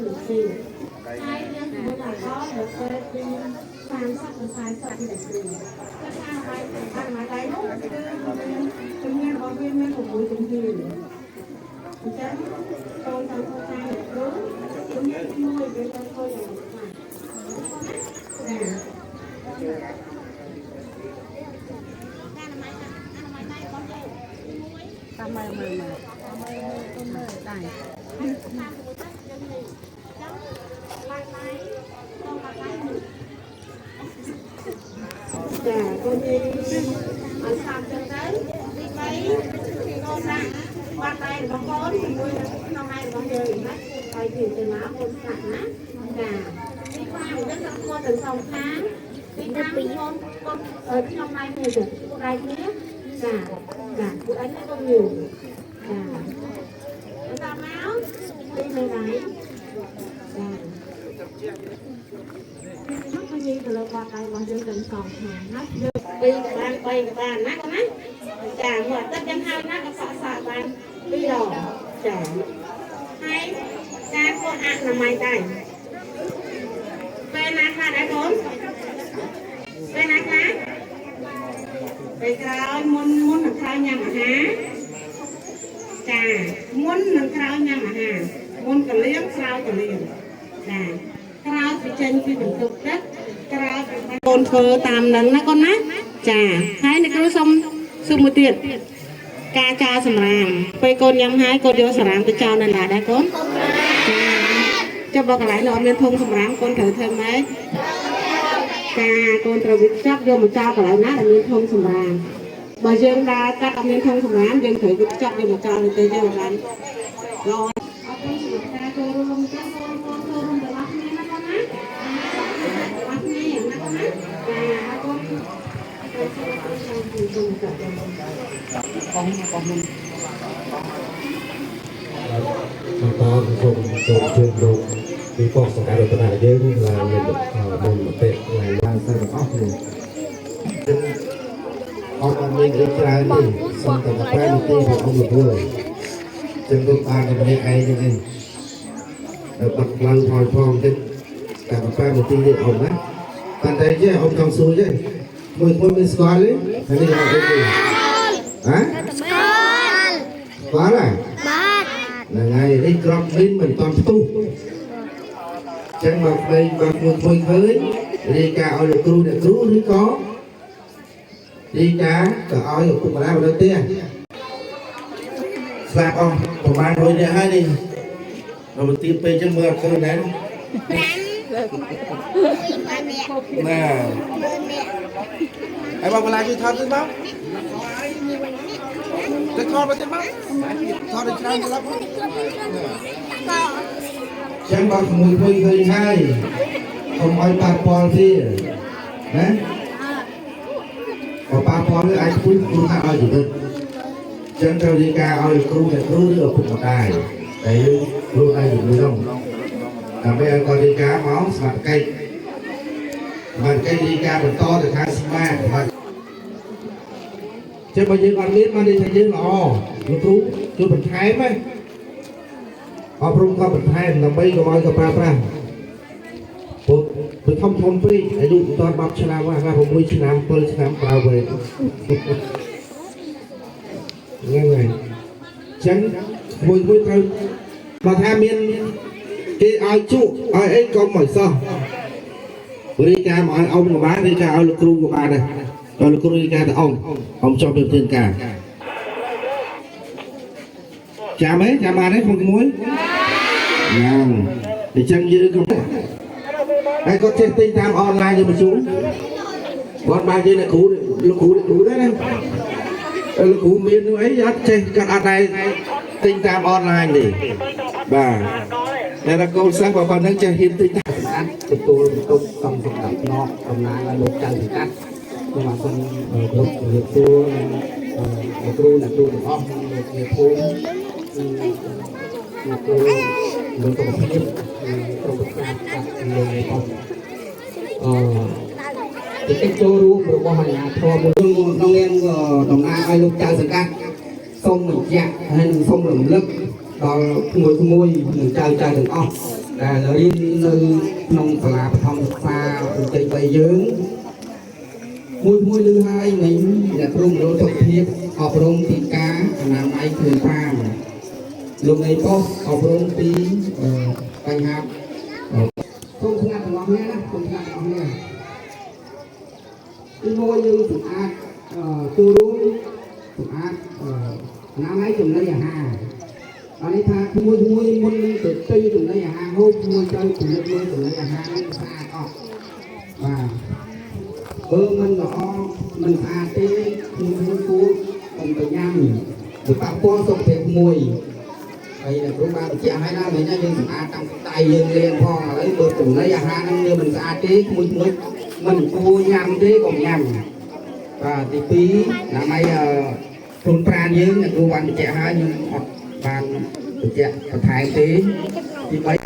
នាទីហើយយើងជាមួយដល់ដល់ពេលពី30ទៅ40វិនាទីគឺថាឲ្យអនុម័តដៃនោះគឺមានជំនាញរបស់វាមាន6ជំហានអញ្ចឹងកូនចង់ធ្វើការអ្នកគ្រូជំហានទី1យើងត្រូវធ្វើយ៉ាងម៉េចខ្លះចា តាមមើលមើលមើលមើលមើលមើលដៃ តាមមួយទៅយើងនេះអញ្ចឹងបាតដៃក្នុងបាតដៃមួយចាកូននិយាយឲ្យសាប់ចឹងទៅទី3កូនដាក់បាតដៃរបស់កូនជាមួយនឹងក្នុងដៃរបស់យើងណាហើយទីទៅមកកូនស្នាក់ណាចាទី5យើងត្រូវធ្វើទាំងសងខាងទី5កូនកូនក្នុងដៃគ្នាទៅដៃគ្នាចាចាពួកឯងនេះកូនញូចាតាមមកទីលើដៃចានោះគឺយើងទៅលើបាតដៃរបស់យើងទាំងសងខាងណាយើងពីរក៏បានបីក៏បានណាកូនណាចាមួយអាទិត្យយ៉ាងហើយណាក៏សក់សក់បានពីរដងចាហើយការធ្វើអនាម័យដៃពេលណាខ្លះដែរកូនពេលណាខ្លះពេលក្រោយមុនមុននឹងក្រោយញ៉ាំអាហារចាមុននឹងក្រោយញ៉ាំអាហារមុនកលៀងក្រោយកលៀងចាក្រោយពីចេញពីបន្ទប់ទឹកក្រោយពីកូនធ្វើតាមនឹងណាកូនណាចាហើយអ្នកគ្រូសុំសុំមួយទៀតការចោលសម្រាមពេលកូនញ៉ាំហើយកូនយកសម្រាមទៅចោលនៅណាដែរកូនចាចុះបើកន្លែងនោះអត់មានធុងសម្រាមកូនត្រូវធ្វើម៉េចចាកូនត្រូវវិចចាប់យកមកចោលកន្លែងណាដែលមានធុងសម្រាមបើយើងដើរកាត់អត់មានធុងសម្រាមយើងត្រូវវិចចាប់យកមកចោលទៅយើងអត់បានល្អអរគុណសម្រាប់ការចូលរួមចឹងកូនកូនចូលរួមទាំងអស់គ្នាណាកូនណាទាំងអស់គ្នាណាកូនណាចាអរគុណអរគុណសូមជម្រាបលា បន្តសូមសូមជឿលោកពីប៉ុស្តិ៍សង្កាត់រតនៈយើងឡើងមានមុនមតិឡើង ឡើងទៅទាំងអស់គ្នាអត់អត់មានរឿងច្រើនទេសុំតែ15នាទីវាអមរវល់ចឹងលោកបានតែម្នាក់ឯងចឹងឯងហើយបាត់ផ្លូវផងផងចឹងតែ15នាទីទេអ៊ំណាប៉ុន្តែចេះអ៊ំចង់សួរចេះមួយមួយមានស្គាល់ទេហើយនេះអត់ទេហ៎ ស្គាល់ ស្គាល់ហ៎ បាទ ហ្នឹងហើយនេះក្របមីនមិនតាន់ផ្ទុះចឹងមកក្មេងមកមួយមួយឃើញរាយការណ៍ឲ្យលោកគ្រូអ្នកគ្រូឬក៏រាយការណ៍ទៅឲ្យឪពុកម្ដាយនៅផ្ទះស្លាប់អស់ប្រហែល100នាក់ហើយនេះដល់ទៅទីពេកចឹងមើលអត់ឃើញដែរ 5 ណាហើយបងកន្លែងជួយថតទៅបងទៅថតទៅបងថតឲ្យច្រើនស្លាប់ ចឹងបើក្មួយមួយឃើញហើយកុំឲ្យប៉ះពាល់ទេណាបើប៉ះពាល់វាអាចធ្វើគ្រោះថ្នាក់ឲ្យជីវិតចឹងត្រូវរាយការណ៍ឲ្យគ្រូអ្នកគ្រូឬឪពុកម្ដាយតែយើងគ្រូឯងជាមួយនោះដើម្បីឲ្យគាត់រាយការណ៍មកសមត្ថកិច្ចសមត្ថកិច្ចរាយការណ៍បន្តទៅខាងស្មាតបាទចឹងបើយើងអត់មានបានន័យថាយើងល្អលោកគ្រូជួយបន្ថែមណាអប់រំក៏បន្ថែមដើម្បីកុំឲ្យក៏ប្រើប្រាស់ព្រោះព្រោះធំធំពេកអាយុមិនទាន់10ឆ្នាំហ្នឹងអា6ឆ្នាំ7ឆ្នាំប្រើវិញហ្នឹងហើយអញ្ចឹងមួយមួយត្រូវបើថាមានគេឲ្យជក់ឲ្យអីកុំឲ្យសោះរាយការណ៍មកឲ្យអ៊ំក៏បានរាយការណ៍ឲ្យលោកគ្រូក៏បានដែរដល់លោកគ្រូរាយការណ៍ទៅអ៊ំអ៊ំចប់ពីប្រធានការចាំហ៎ចាំបានទេក្នុងមួយ យ៉ាងអញ្ចឹងយើងក៏ហើយគាត់ចេះទិញតាមអនឡាញទៅបញ្ជូនគាត់បានគេអ្នកគ្រូលោកគ្រូអ្នកគ្រូដែរណាលោកគ្រូមាននោះអីអត់ចេះគាត់អត់ដែរទិញតាមអនឡាញទេបាទតែដល់កូនសិស្សបើប៉ុណ្្នឹងចេះហ៊ានទិញតាម សម្អាតទទួលបន្ទុកកំសម្រាប់ណកតំណាងឲ្យលោកចៅសង្កាត់ខ្ញុំបាទសូមគោរពជំរាបសួរនិងលោកគ្រូអ្នកគ្រូទាំងអស់និងលោកមេភូមិលោកគ្រូលោកសុខភាពក្រុមប្រឹក្សាកាត់លោកមេភូមិអឺទីកិច្ចចូលរួមរបស់អាជ្ញាធរមូលក្នុងនាមតំណាងឲ្យលោកចៅសង្កាត់សូមបញ្ជាក់ហើយនឹងសូមរំលឹកដល់ក្មួយៗនិងចៅចៅទាំងអស់ ដែលរៀននៅក្នុងសាលាបឋមសិក្សាឧត្តយ3យើងមួយមួយលឺហើយមិញអ្នកគ្រូមណ្ឌលសុខភាពអប់រំពីការអនាម័យខ្លួនប្រាណលោកនាយប៉ុស្តិ៍អប់រំពីអឺបញ្ហាសូមស្ងាត់ទាំងអស់គ្នាណាសូមស្ងាត់ទាំងអស់គ្នាទីមួយយើងសម្អាតអឺចូលរួមសម្អាតអឺអនាម័យចំណីអាហារ អានេះថាក្មួយក្មួយមុននឹងទៅទិញចំណីអាហារហូបមួយត្រូវពិនិត្យមើលចំណីអាហារហ្នឹងស្អាតអត់បាទបើមិនល្អមិនស្អាតទេក្មួយក្មួយគួរកុំទៅញ៉ាំវាប៉ះពាល់សុខភាពមួយហើយអ្នកគ្រូបានបញ្ជាក់ឲ្យណាមិញណាយើងសម្អាតតាំងពីដៃយើងលាងផងឥឡូវបើចំណីអាហារហ្នឹងវាមិនស្អាតទេក្មួយក្មួយមិនគួរញ៉ាំទេកុំញ៉ាំបាទទី2ដើម្បីអឺខ្លួនប្រាណយើងអ្នកគ្រូបានបញ្ជាក់ហើយខ្ញុំអត់បានបញ្ជាក់បន្ថែមទេទី3។